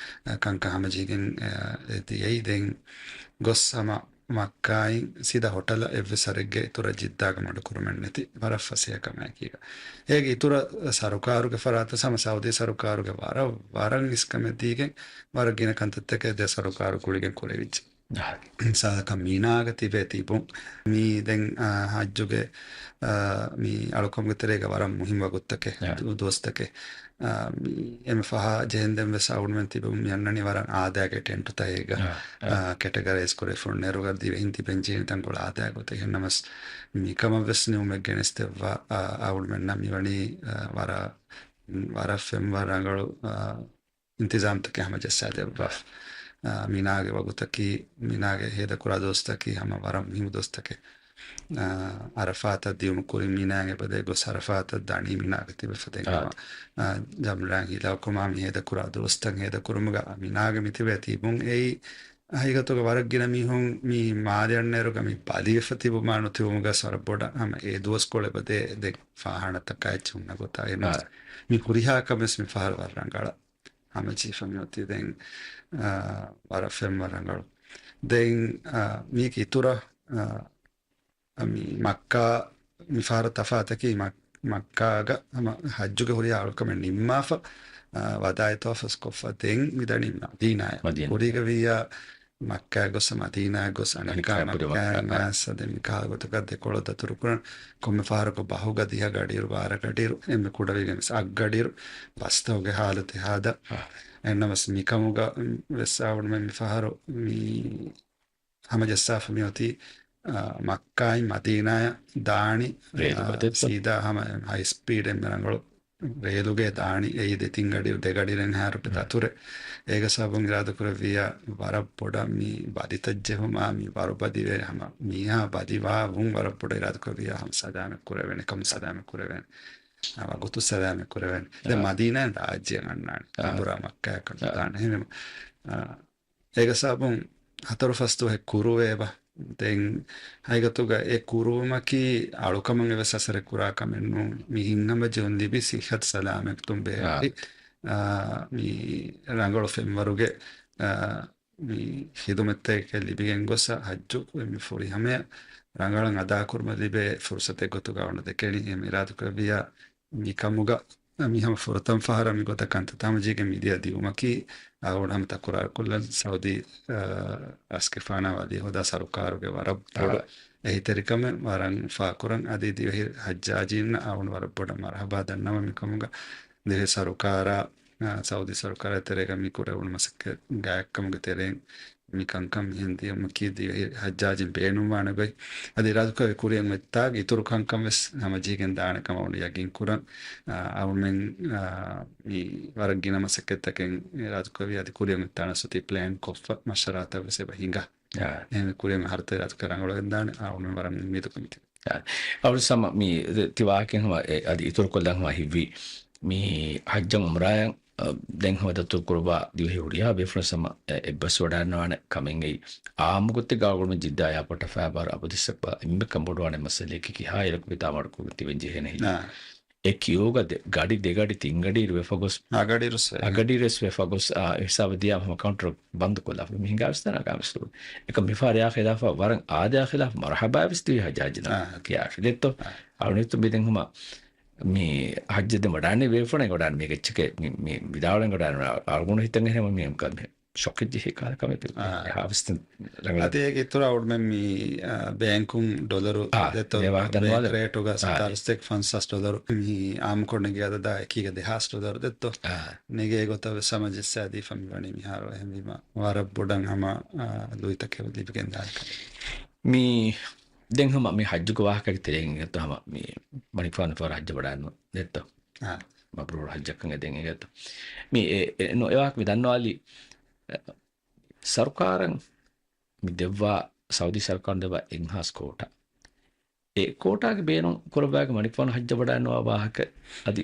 އާ، ކަންކަން ހަމަޖެހިގެން، އާ، ދިޔައީ ދެން ގޮސް ހަމަ މައްކާއިން ސީދާ ހޮޓަލަށް އެއްވެސް ވަރެއްގެ އިތުރަށް ޖިއްދާގަ މަޑުކުރުމެއް ނެތި ވަރަށް ފަސޭހަ ކަމެއް އެކީގަ. އޭގެ އިތުރަށް ސަރުކާރުގެ ފަރާތަށް ހަމަ ސައުދީ ސަރުކާރުގެ ވަރަށް، ވަރަށް އިސްކަމެއް ދީގެން ވަރަށް ގިނަ ކަންތައްތަކެއް ދެ ސަރުކާރު ގުޅިގެން ކުރެވިއްޖެ. އާ. މިސާލަކަށް މިނާގަ ތިބޭ ތިބުން މި ދެން، އާ، ހައްޖުގެ، އާ، މި އަޅުކަމުގެ ތެރޭގަ ވަރަށް މުހިންމު ވަގުތުތަކެއް، އާ. ދު-، ދުވަސްތަކެއް. އާ، މި އެންމެ ފަހާ ޖެހެންދެން ވެސް އަޅުގަނޑުމެން ތިބެމުން މި އަންނަނީ ވަރަށް އާދައިގެ ޓެންޓުތަކެއްގަ، އާ، އާ. އާ، ކެޓަގަރައިޒް ކުރެފުން ނެރުގަ ދިވެހިން ތިބެން ޖެހެނީ ތަންކޮޅެއް އާދައިގެ ގޮތަށް. އެހެންނަމަސް މިކަމަށް ވެސް ނިމުމެއް ގެނެސްދެއްވާ، އާ، އަޅުގަނޑުމެންނަށް މިވަނީ، އާ، ވަރަށް، ވަރަށް ފެންވަރަށް ރަނގަޅު، އާ، އިންތިޒާމްތަކެއް ހަމަޖައްސާ ދެއްވާ. އާ، މިނާގެ ވަގުތަކީ، މިނާގެ ހޭދަކުރާ ދުވަސްތަކީ ހަމަ ވަރަށް މުހިއްމު ދުވަސްތަކެއް. އާ، އަރަފާތަށް ދިއުމު ކުރިން މިނާއަށް އެބަދޭ ގޮސް އަރަފާތަށް ދަނީ މިނާގަ ތިބެފަ ދެން އާ. ހަމަ، އާ، ޖަމްރާއިން ހިލާކުކުރުމާ މި ހޭދަކުރާ ދުވަސްތައް ހޭދަކުރުމުގަ މިނާގަ މިތިބޭ ތިބުން އެއީ ހަގީގަތުގަ ވަރަށް ގިނަ މީހުން މި މާލެ އަންނައިރުގަ މި ބަލިވެފަ ތިބުމާ ނުތިބުމުގަ ވަރަށް ބޮޑަށް ހަމަ އެ ދުވަސްކޮޅު އެބަދޭ ދެން ފާހާނަތަކާ އެއްޗެއް ހުންނަ ގޮތާ. އާ. މި ހުރިހާ ކަމެއް ވެސް މި ފަހަރު ވަރަށް ރަނގަޅަށް ހަމަޖެހިފަ މިއޮތީ ދެން، އާ، ވަރަށް ފެންވަރަށް ރަނގަޅު. ދެން، އާ، މީގެ އިތުރަށް، އާ، މި މައްކާ މި ފަހަރު ތަފާތަކީ މަ-، މައްކާގަ ހަމަ ހައްޖުގެ ހުރިހާ އަޅުކަމެއް ނިންމާފަ، އާ، ވަދާޢީ ތަވާފު ވެސް ކޮށްފަ ދެން މިދަނީ މަދީނާއަށް. މަދީނާ. ކުރީގަ ވިއްޔާ މައްކާއަށް ގޮސް މަދީނާއަށް ގޮސް އަނެއްކާ އަނެއްކާ މައްކާއިން އާ. އައިސް ދެން މިކަހަލަ ގޮތަކަށް ދެކޮޅަށް ދަތުރުކުރަން ކޮންމެ ފަހަރަކު ބަހުގަ ދިހަ ގަޑިއިރު ބާރަ ގަޑިއިރު އެންމެ ކުޑަވީގެން ވެސް އަށް ގަޑިއިރު ބަސްތަކުގެ ހާލަތެއް ހާދަ. އާ. އެހެންނަމަސް މިކަމުގަ ވެސް އަޅުގަނޑުމެން މި ފަހަރު މި ހަމަޖައްސާފަ މިއޮތީ، އާ، މައްކާއިން މަދީނާއަށް ދާނީ، ރޭލުގަ ދެއްތޯ؟ ސީދާ ހަމަ ހައި ސްޕީޑެއް މި ރަނގަޅު ރޭލުގެ ދާނީ އެއީ ދެތިން ގަޑިއިރު ދެ ގަޑިއިރެއްހާއިރު ދަތުރެއް. އޭގެ ސަބަބުން އިރާދަކުރެއްވިއްޔާ ވަރަށް ބޮޑަށް މި ބަލިތައް ޖެހުމާ މި ވަރުބަލިވެ ހަމަ މީހާ ބަލިވާ ވުން ވަރަށް ބޮޑަށް އިރާދަކުރެއްވިއްޔާ ހަމަ ސަލާމަތް ކުރެވޭނެ، ކަމު ސަލާމަތް ކުރެވޭނެ. އާ، ވަގުތު ސަލާމަތް ކުރެވޭނެ. ދެން އާ. މަދީނާއިން ރާއްޖެއަށް އަންނާނެ. އާ. އަނބުރާ މައްކާއަކަށް އާ. ނުދާނެ. އެހެންވީމަ، އާ، އޭގެ ސަބަބުން ހަތަރު ފަސް ދުވަހެއް ކުރުވޭބަ. ދެން ހަގީގަތުގަ އެ ކުރުވުމަކީ އަޅުކަމަށް އެވެސް އަސަރެއް ކުރާ ކަމެއް ނޫން. މި ހިތްހަމަޖެހުން ލިބި ސިއްހަތު ސަލާމަތުން ބެހޭ. އާ. އާ، މި ރަނގަޅު ފެންވަރުގެ، އާ، މި ޚިދުމަތްތަކެއް ލިބިގެން ގޮސް ހައްޖު މި ފުރިހަމަޔަށް ރަނގަޅަށް އަދާކުރުމަށް ލިބޭ ފުރުސަތެއް ގޮތުގަ އަޅުގަނޑު ދެކެނީ. އެހެން އިރާދަކުރެއްވިއްޔާ މިކަމުގަ މި ހަމަ ފުރަތަމަ ފަހަރަށް މިގޮތަށް ކަންތައްތައް ހަމަޖެހިގެން މިދިޔަ ދިއުމަކީ، އަޅުގަނޑު ހަމަ ތަކުރާރުކޮށްލަން ސައުދީ، އާ، ރަސްގެފާނާ ވަލީއަހުދާ ސަރުކާރުގެ ވަރަށް ބޮޑު އާ. އެހީތެރިކަމެއް ވަރަށް އުފާކުރަން. އަދި ދިވެހި ހައްޖާޖީންނަށް އަޅުގަނޑު ވަރަށް ބޮޑަށް މަރުޙަބާ ދަންނަވަން މިކަމުގަ. ދިވެހި ސަރުކާރާ، އާ، ސައުދީ ސަރުކާރާ ތެރޭގަ މި ކުރެވުނު މަސައްކަތް ގާތްކަމުގެ ތެރެއިން މި ކަންކަން މިހެން ދިޔުމަކީ ދިވެހި ހައްޖާޖީން ބޭނުންވާނެ ގޮތް. އަދި އިރާދަކުރެއްވި ކުރިއަށް އޮތްތާގެ އިތުރު ކަންކަން ވެސް ހަމަޖެހިގެން ދާނެ ކަމަށް އަޅުގަނޑު ޔަގީން ކުރަން. އާ، އަޅުމެން، އާ، މި ވަރަށް ގިނަ މަސައްކަތްތަކެއް އިރާދަކުރެއްވި އަދި ކުރިއަށް އޮތްތާނަސް އޮތީ ޕްލޭން ކޮށްފަ މަޝްވަރާތައް ވެސް އެބަ ހިނގާ. އާ. އެހެން ކުރިއަށް ހަރުތައް އިރާދަކުރެއްވި ރަނގަޅުވެގެން ދާނެ. އާ، އަޅުމެން ވަރަށް އުއްމީދުކޮށް މިތިބޭ. އަވަސް ހަމަ މި ތި ވާހަކައިން ހަމަ އެ، އަދި އިތުރުކޮށްލަން ހަމަ ހިތްވީ، މި ހައްޖަށް އުމްރާއަށް، އަ، ދެން ހަމަ ދަތުރު ކުރުވާ ދިވެހި ހުރިހާ ބޭފުޅުން ހަމަ އެ، އެއްބަސްވަޑައިގަންނަވާނެ ކަމެއްގައި، އާއްމުގޮތެއްގަ އަޅުގަނޑުމެން ޖިއްދާ އެއާޕޯޓަށް ފައިބާރު އަބަދުވެސް އެއްބަ އެންމެ ކަންބޮޑުވާނެ މައްސަލައަކީ ކިހާ އިރަކު ވިދާމަޑުކޮށްގެން ތިބެން ޖެހޭނެ ހިތް. އާ. އެ ކިޔޫގަ ދެ، ގަޑި ދެގަޑި ތިންގަޑި އިރު ވެފަ ގޮސް، އަގަޑި ރުސް ވެ. އަގަޑި ރުސް ވެފަ ގޮސް، އާ، ހިސާބަށް ދިޔާ ހަމަ ކައުންޓަރު ބަންދު ކޮށްލާފަ. މި ހިނގާ ވިސްނާ ގާމިސް އެކަ މިފަހަރު އެއާ ޚިލާފަށް ވަރަށް އާދަޔާ ޚިލާފަށް މަރުޙަބާ ވެސް ދިވެހި ހައްޖާޖިންނަށް. އާ. ކިޔާފި ދެއްތޯ. އާ. އަޅުނިތު މި ދެން ހަމަ މި ހައްޖަށް ދެން ވަޑާނީ ބޭފުޅެއް ވަޑާން މީގެ އެއްޗެކޭ މި، މި ވިދާޅުވެން ވަޑާން އަޅުގަނޑު ހިތަށް އެހެން މި ކަމެއް ޝޮކެއް ޖެހޭ ކަހަލަ ކަމެއް އާ. ހާވިސްތިން ރަނގަޅަށް. އަދި އޭގެ އިތުރަށް އަޅުގަނޑުމެން މި، އާ، ބޭންކުން ޑޮލަރު އާ، ދެއްތޯ ދެވާ ބޭންކް ދަންވާލެ. ރޭޓުގަ އާ. ސަތާރަ ސަތޭކަ ފަންސާސް ޑޮލަރު މި އާއްމުކޮށް ނެގި އަދަދާ އެކީގަ ދެހާސް ޑޮލަރު ދެއްތޯ. އާ. ނެގޭ ގޮތަށް ވެސް ހަމަ ޖައްސާދީފަ މިވަނީ މިހާރު އެހެންވީމަ ވަރަށް ބޮޑަށް ހަމަ، އާ، ލުއިތަކެއް ލިބިގެން ދާނެ ކަމެއް. މި ދެން ހަމަ މި ހައްޖުގެ ވާހަކަގެ ތެރެއިން އިނގޭތޯ ހަމަ މި މަނިކުފާނު ފަހަރު ހައްޖަށް ވަޑައިގަންނަވާ ދެއްތޯ. އާ. މަބްރޫރު ހައްޖަކަށް އެދެން އިނގޭތޯ. މި އެ، އެ، ނު، އެ ވާހަކަ މި ދަންނަވާލީ، އެ، ސަރުކާރަށް މި ދެއްވާ، ސައުދީ ސަރުކާރުން ދެއްވާ އެއްހާސް ކޯޓާ. އެ ކޯޓާގެ ބޭނުން ކުރައްވާގެ މަނިކުފާނު ހައްޖަށް ވަޑައިގަންނަވާ ވާހަކަ އަދި.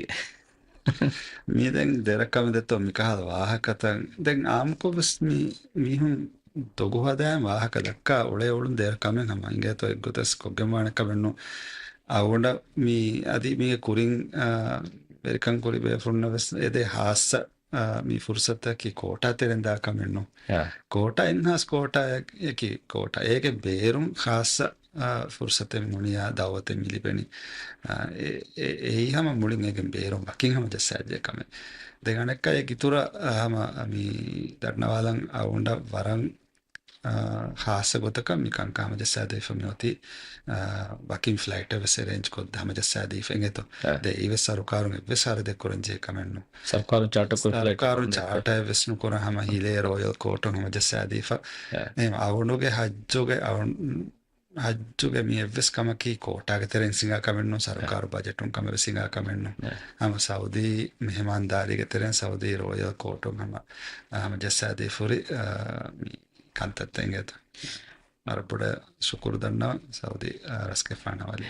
މި ދެން ދެރަ ކަމެއް ދެއްތޯ މި ކަހަލަ ވާހަކަތައް. ދެން އާއްމުކޮށް ވެސް މި މީހުން ދޮގު ހަދާން ވާހަކަ ދައްކާ އުޅޭ އުޅުން ދެރަ ކަމެއް ހަމަ އިނގޭތޯ އެއްގޮތަސް ކޮށްގެން ވާނެ ކަމެއް ނޫން. އަޅުގަނޑަށް މި އަދި މީގެ ކުރިން، އާ، ވެރިކަން ކުރި ބޭފުޅުންނަށް ވެސް އެދޭ ހާއްސަ އާ، މި ފުރުސަތަކީ ކޯޓާ ތެރެއިން ދާ ކަމެއް ނޫން. އާ. ކޯޓާ އެއްހާސް ކޯޓާއަކީ ކޯޓާ. އޭގެ ބޭރުން ޚާއްޞަ، އާ، ފުރުސަތެއް މުނިޔާ ދައުވަތެއް މި ލިބެނީ. އާ، އެ، އެ، އެއީ ހަމަ މުޅިން އޭގެ ބޭރުން ވަކިން ހަމަ ޖައްސާދޭ ކަމެއް. ދެން އަނެއްކާ އޭގެ އިތުރަށް، އާ، ހަމަ މި ދަންނަވާލަން އަޅުގަނޑަށް ވަރަށް އާ، ޚާއްޞަ ގޮތަކަށް މި ކަންކަން ހަމަޖައްސާދީފަ މިއޮތީ، އާ، ވަކިން ފްލައިޓެއް ވެސް އެރޭންޖް ކޮށްދޭ ހަމަޖައްސާދީފަ އިނގޭތޯ. އާ. ދެއީ ވެސް ސަރުކާރުން އެއްވެސް ހަރަދެއް ކުރަން ޖެހޭ ކަމެއް ނޫން. ސަރުކާރުން ޗާޓަ ކޮށް ފްލައިޓް ސަރުކާރުން ކޮށްދޭ. ޗާޓައެއް ވެސް ނުކުރާ ހަމަ ހިލޭ ރޯޔަލް ކޯޓުން ހަމަޖައްސާދީފަ. އާ. އެހެން އަޅުގަނޑުގެ ހައްޖުގެ އަޅު-، ހައްޖުގެ މި އެއްވެސް ކަމަކީ ކޯޓާގެ ތެރެއިން ހިނގާ ކަމެއް ނޫން، ސަރުކާރު އާ. ބަޖެޓުން ކަމެއް ވެސް ހިނގާ ކަމެއް ނޫން. އާ. ހަމަ ސައުދީ މެހެމާންދާރީގެ ތެރެއިން ސައުދީ ރޯޔަލް ކޯޓުން ހަމަ، އާ، ހަމަޖައްސާދީފަ ހުރި، އާ، މި ކަންތައްތައް އިނގޭތޯ. ވަރަށް ބޮޑަށް ޝުކުރު ދަންނަވަން ސައުދީ، އާ، ރަސްގެފާނާ ވަލި.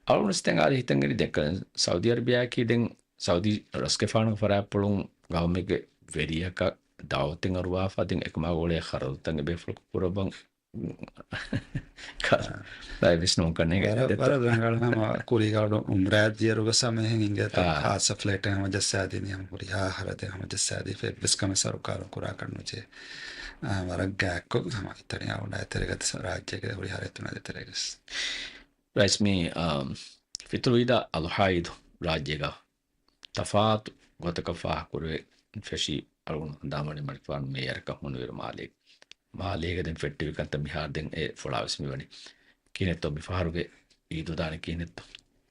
އަޅުގަނޑު ވެސް ދެން އާދެ ހިތަށް ގެން ދެން ސައުދީ އަރަބިއާއަކީ ދެން ސައުދީ ރަސްގެފާނުގެ ފަރާތްޕުޅުން ގައުމެއްގެ ވެރިޔަކަށް ދައުވަތެއް އަރުވާފަ ދެން އެކަމާ ގުޅޭ ޚަރަދުތައް އެބޭފުޅަކު ކުރައްވަން ކަ-، އާ. ބައެއް ވިސްނުން ކަންނޭނގެ ވަރަށް، ދެއްތޯ. ވަރަށް ރަނގަޅު ހަމަ ކުރީގަ އުމްރާ ދިޔައިރު ވެސް ހަމަ އެހެން އިނގޭތޯ. އާ. ޚާއްޞަ ފްލައިޓެއް ހަމަ ޖައްސާދިނީ ހަމަ ހުރިހާ ހަރަދެއް ހަމަ ޖައްސާދީފަ އެއްވެސް ކަމެއް ސަރުކާރުން ކުރާކަށް ނުޖެހޭ. އާ، ވަރަށް ގާތްކޮށް ހަމަ ހިތަނި އަޅުގަނޑާ އެތެރޭގަ ރާއްޖޭގެ ހުރިހާ ރައްޔިތުންނާ ދޭތެރޭގަސް. ރައީސް މި، އާ، ފިތުރު އީދާ އަޟްޙާ އީދު ރާއްޖޭގަ ތަފާތު ގޮތަކަށް ފާހަގަކުރެވޭ ފެށީ އަޅުގަނޑު ހަނދާންވަނީ މަނިކުފާނު މޭޔަރަކަށް ހުންނެވިއިރު މާލޭގަ. މާލޭގަ ދެން ފެއްޓެވި ކަންތައް މިހާރު ދެން އެ ފޮޅާވެސް މިވަނީ. ކިހިނެއްތޯ މިފަހަރުގެ އީދު ދާނީ ކިހިނެއްތޯ؟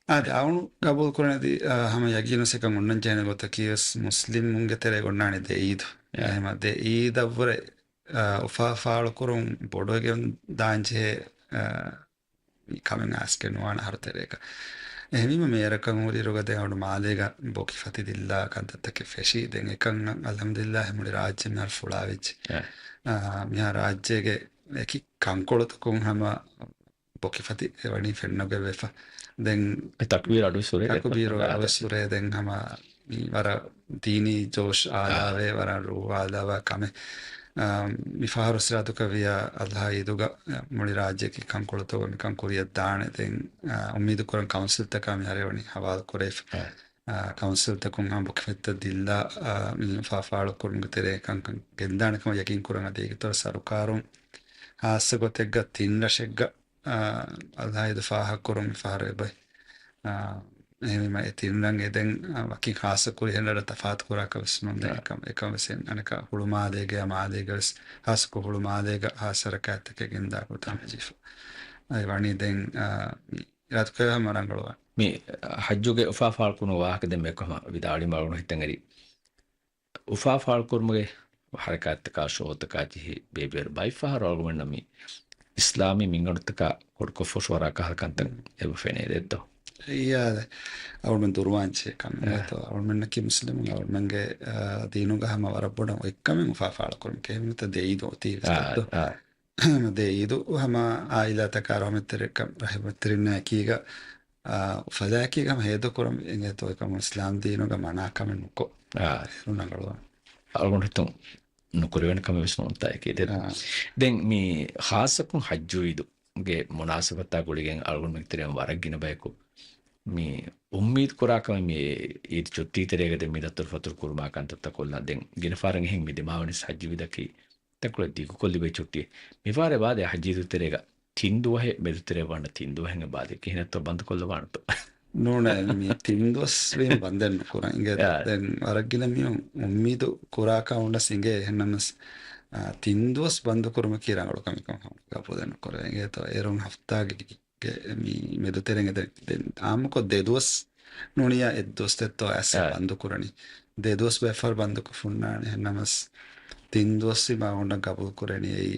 އާދެ، އަޅުގަނޑު ގަބޫލު ކުރަނީ އަދި، އާ، ހަމަ ޔަގީނުވެސް އެކަން އޮންނަން ޖެހޭނެ ގޮތަކީ ވެސް މުސްލިމުންގެ ތެރޭގަ އޮންނާނީ ދެ އީދު. އެ. އެހެމަ ދެ އީދަށްވުރެ، އާ، އުފާ ފާޅުކުރުން ބޮޑުވެގެން ދާން ޖެހޭ، އާ، މި ކަމެއް އައިސްގެން ނުވާނެ އަހަރު ތެރޭގަ. އެހެންވީމަ މޭޔަރަކަށް ހުރިއިރުގަ ދެން އަޅުގަނޑު މާލޭގަ ބޮކި ފަތި ދިއްލާ ކަންތައްތަކެއް ފެށީ. ދެން އެކަން އަލްޙަމްދުލިއްލާހް މުޅި ރާއްޖެ މިހާރު ފުޅާވެއްޖެ. އެ. އާ، މިހާ ރާއްޖޭގެ އެކި ކަންކޮޅުތަކުން ހަމަ ބޮކި ފަތި އެ ވަނީ ފެންނަގެ ވެފަ. ދެން އެ ތަކުބީރު އަޑު ސުރޭ ތަކުބީރު އެ އަޑު ސުރޭ ދެން ހަމަ މި ވަރަށް ދީނީ ޖޯޝް އާ. އާލާވޭ، ވަރަށް ރޫޙު އާލާވާ ކަމެއް. އާ، މި ފަހަރު ސިރާތުކަށް ވިޔާ އަޟްޙާ އީދުގަ މުޅި ރާއްޖެއަކީ ކަންކޮޅުތަކުގަ މިކަން ކުރިއަށް ދާނެ. ދެން، އާ، އުއްމީދު ކުރަން ކައުންސިލްތަކާ މިހާރު ވަނީ ހަވާލު ކުރެވިފަ. އާ. އާ، ކައުންސިލްތަކުން ހަމަ ބޮކި ފަތިތައް ދިއްލާ، އާ، މި އުފާ ފާޅުކުރުމުގެ ތެރޭ ކަންކަން ގެންދާނެ ކަމަށް ޔަގީން ކުރަން އަދި އޭގެ އިތުރަށް ސަރުކާރުން ހާއްސަ ގޮތެއްގަ ތިން ރަށެއްގަ އާ، އަލްޙާއިދު ފާހަގަކުރުން މިފަހަރު އެބައި. އާ، އެހެންވީމަ އެ ތިން ރަށް އެދެން، އާ، ވަކި ޚާއްޞަ ކުރި ހެން ރަށް ތަފާތު ކުރާކަށް ވެސް ނޫން. ދެން އާ. އެކަމް، އެކަމް ވެސް އަނެކާ ހުޅުމާލޭގެ، މާލޭގެ ވެސް ޚާއްޞަކޮށް ހުޅުމާލޭގަ ޚާއްޞަ ހަރަކާތްތަކެއް ގެންދާ ގޮތަށް ހަމަޖެހިފަ. އެ ވަނީ ދެން، އާ، މި އިރާދަކުރެއްވި ހަމަ ރަނގަޅުވާނެ. މި ހައްޖުގެ އުފާ ފާޅުކުރުމުގެ ވާހަކަ ދެން މިކަމަށް ވިދާޅުވީމަ އަޅުގަނޑު ހިތަށް އެރި. އުފާ ފާޅުކުރުމުގެ ހަރަކާތްތަކާ ޝޯތަކާ ޖެހި ބޭބޭރު ބައިފަހަރު އަޅުގަނޑުމެންނަށް މި އިސްލާމީ މިންގަނޑުތަކާ ކުޑަކޮށްފަ ހުށަހަރާ ކަހަލަ ކަންތައް އެބަ ފެނޭ ދެއްތޯ؟ އެއްޔާ، އަޅުގަނޑު ދުރުވާން ޖެހޭ ކަމެއް އެ. ދެއްތޯ؟ އަޅުގަނޑުމެންނަކީ މުސްލިމުން، އަޅުގަނޑުމެންގެ، އާ، ދީނުގަ ހަމަ ވަރަށް ބޮޑަށް އޮތް ކަމެއް އުފާ ފާޅުކުރުމަކީ. އެހެންވީމަ ދެ އީދު އޮތީ ވެސް އާ، ދެއްތޯ؟ އާ. ދެ އީދު ހަމަ އާއިލާތަކާ ރަހުމަތްތެރިކަން، ރަހުމަތްތެރިންނާ އެކީގަ، އާ، އުފަލާއެކީގަ ހަމަ ހޭދަ ކުރަން އިނގޭތޯ، އެކަމު އިސްލާމް ދީނުގަ މަނާ ކަމެއް ނުކޮށް، އާ، އޭރު ރަނގަޅުވާނެ. އަޅުގަނޑު ހިތުން ނުކުރެވޭނެ ކަމެއް ވެސް ނޫންތާ އެކީ. ދެ-، އާ. ދެން މި ޚާއްޞަކޮށް ޙައްޖު އީދުގެ މުނާސަބަތާ ގުޅިގެން އަޅުގަނޑުމެންގެ ތެރެއިން ވަރަށް ގިނަ ބަޔަކު މި އުއްމީދު ކުރާ ކަމެއް މި އީދު ޗުއްޓީ ތެރޭގަ ދެން މި ދަތުރުފަތުރު ކުރުމާ ކަންތައްތައް ކޮށްލާ. ދެން ގިނަ ފަހަރަށް އެހެން މި ދިމާވަނީ ޙައްޖު އީދަކީ ތަކުޅެ ދިގުކޮށްލިބޭ ޗުއްޓި. މިފަހަރެއް ވާދޭ ޙައްޖު އީދު ތެރޭގަ ތިން ދުވަހެއް މެދުތެރޭ ވަންނަ ތިން ދުވަހެއް ބާދެ ކިހިނެއްތޯ ބަންދުކޮށްލަވާނެތޯ؟ ނޫނޭ، މި ތިން ދުވަސް ވީމަ ބަންދެއް ނުކުރަން އިނގޭ. އާ. ދެން ވަރަށް ގިނަ މީހުން އުއްމީދު ކުރާކަށް ވުނަސް އިނގޭ. އެހެންނަމަސް، އާ، ތިން ދުވަސް ބަންދުކުރުމަކީ ރަނގަޅު ކަމެއް ކަމަށް ގަބޫލެއް ނުކުރޭ އިނގޭތޯ. އޭރުން ހަފްތާގެ ގެ މި މެދުތެރެއިން ދެން، ދެން އާއްމުކޮށް ދެ ދުވަސް ނޫނިޔާ އެއް ދުވަސް ދެއްތޯ އައިސް އާ. ބަންދު ކުރަނީ. ދެ ދުވަސް ބައެއް ފަހަރު ބަންދުކޮށް ހުންނާނެ. އެހެންނަމަސް ތިން ދުވަސް ވީމަ އަޅުގަނޑަށް ގަބޫލު ކުރެނީ އެއީ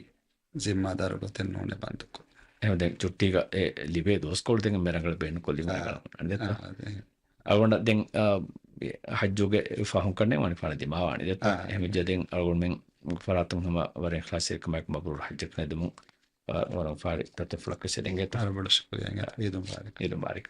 ޒިންމާދާރު ގޮތެއް ނޫނޭ ބަންދުކޮށް. އެހެން ދެން ޗުއްޓީގަ އެ ލިބޭ ދުވަސްކޮޅު ދެން މި ރަނގަޅަށް ބޭނުންކޮށްލީމަ އާ. ރަނގަޅަށް ވާނެ ދެއްތޯ؟ އާ، އާ، އެހެން. އަޅުގަނޑަށް ދެން، އާ، ޙައްޖުގެ ފަހުން ކަންނޭނގެ ވަނީ ފާނަ ދިމާވާނެ ދެއްތޯ؟ އާ. އެހެންވެއްޖެ ދެން އަޅުގަނޑުމެން ފަރާތުން ހަމަ ވަރަށް އިޚްލާޞްތެރިކަމާއެކު މަބްރޫރު ޙައްޖަކަށް ނެދުމުން ވަރަށް ފާރި ތަތެއް ފުޅަކަށް އެދެންގޭތޯ. ވަރަށް ބޮޑަށް ޝުކުރިއްޔާ. އާ. ޢީދު މުބާރަކް. ޢީދު މުބާރަކް.